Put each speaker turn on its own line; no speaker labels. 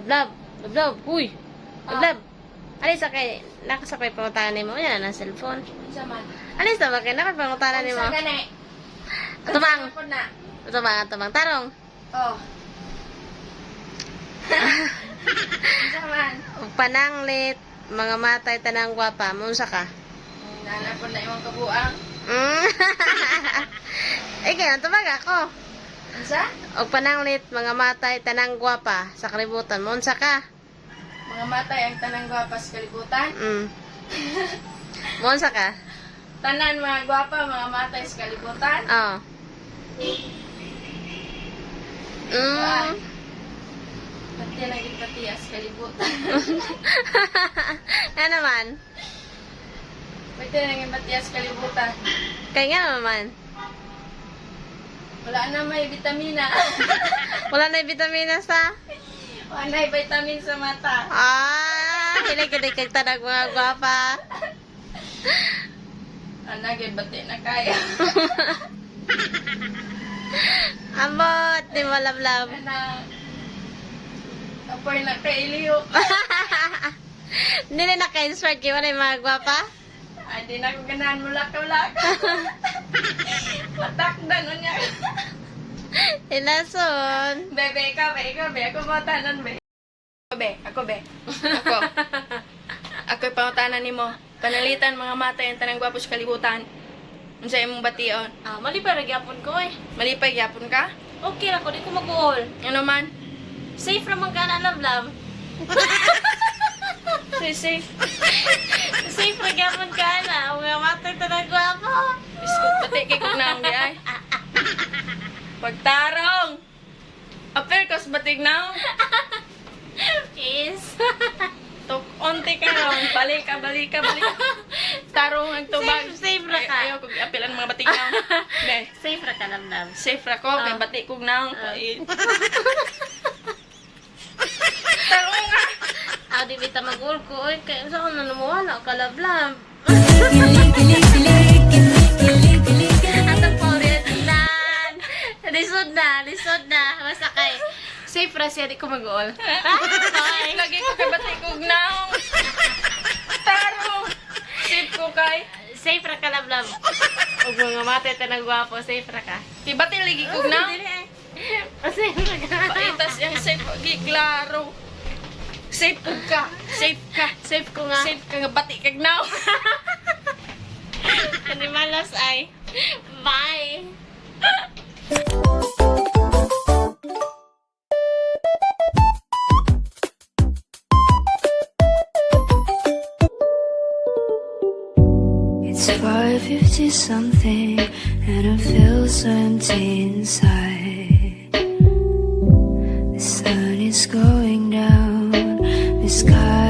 Love, love, love, uy. Love, love. Alis sa kay, nakasakay pangutana nimo, yan na cellphone.
Unsa man?
Alis na ba kay nakay pangutana nimo?
Unsa gani?
Tumang,
Unsa na?
Tumang, tumang tarong.
Oh. Unsa man?
Pananglit, mga matay tanang gwapa, munsa ka?
Nana ko na imong kabuang.
Eh, kaya tumag ako.
Unsa?
Og pananglit, mga matay tanang gwapa sa kalibutan, munsa ka?
Mga matay ang tanang gwapa sa kalibutan.
Munsa ka?
Tanan mga gwapa, mga matay sa kalibutan.
Oo.
Pati na gid pati as kalibutan.
Ano naman?
Pati na gid pati as kalibutan.
Kaya nga naman.
Wala na may vitamina.
Wala na yung vitamina sa?
Wala na may vitamin sa mata.
Ah, hilig kag tanag mga gwapa.
Ana gid bati na kaya.
Ambot, di mo love.
Ana. Apoy na kay iliyo.
Hindi na naka-inspired kayo wala yung mga gwapa.
Ay, di na ko ganahan mo lakaw-lakaw. Patakdan unya.
Ilason.
Bebe, ikaw, be, ikaw, be. Ako pangutanan, be. Ako, be. Ako, be. Ako. Ako'y pangutanan nimo. Panalitan mga mata yung tanang gwapo sa kalibutan. Unsa imong bation?
Ah, mali pa gyapon ko eh.
Malipay gyapon ka?
Okay ra ko, di ko mag-uol.
Ano man?
Safe ra man ka na, love love.
Safe, safe.
Safe ra gyapon ka na. Mga matay tanang gwapa.
Biskot pati kay kung naong di ay. Pagtarong! Apel kos batig naong.
Kiss.
Tuk onti ka ron. Balik ka, balik ka, balik ka. Tarong ang tubag.
Safe, safe ra ka.
Ay, ayaw kog apel ang mga batig naong. Be.
Safe ra ka, love love.
Safe ra ko, kay bati kog naong.
Ah.
Ay. Tarong nga!
Ah, di bita mag-uol ko. Oy, kaya sa akong nanumuwala ka, love love. Atong paulit nan. Lisod na, lisod na. Basta kay safe ra siya, di ko mag-uol. Bye!
Lagi ko kay bati kog naong. Tarong! Safe ko kay.
Safe ra ka, love love. Ug mga mate tanang gwapo, safe ra ka.
Kay bati lagi kog naong.
Dili eh. Safe ra ka.
Paitas yung safe gi klaro. Safe pud ka. Safe ka.
Safe ko nga.
Safe ka nga bati kag naong.
Animalas ay. Bye!
It's 5:50 something and I feel so empty inside. The sun is going down, the sky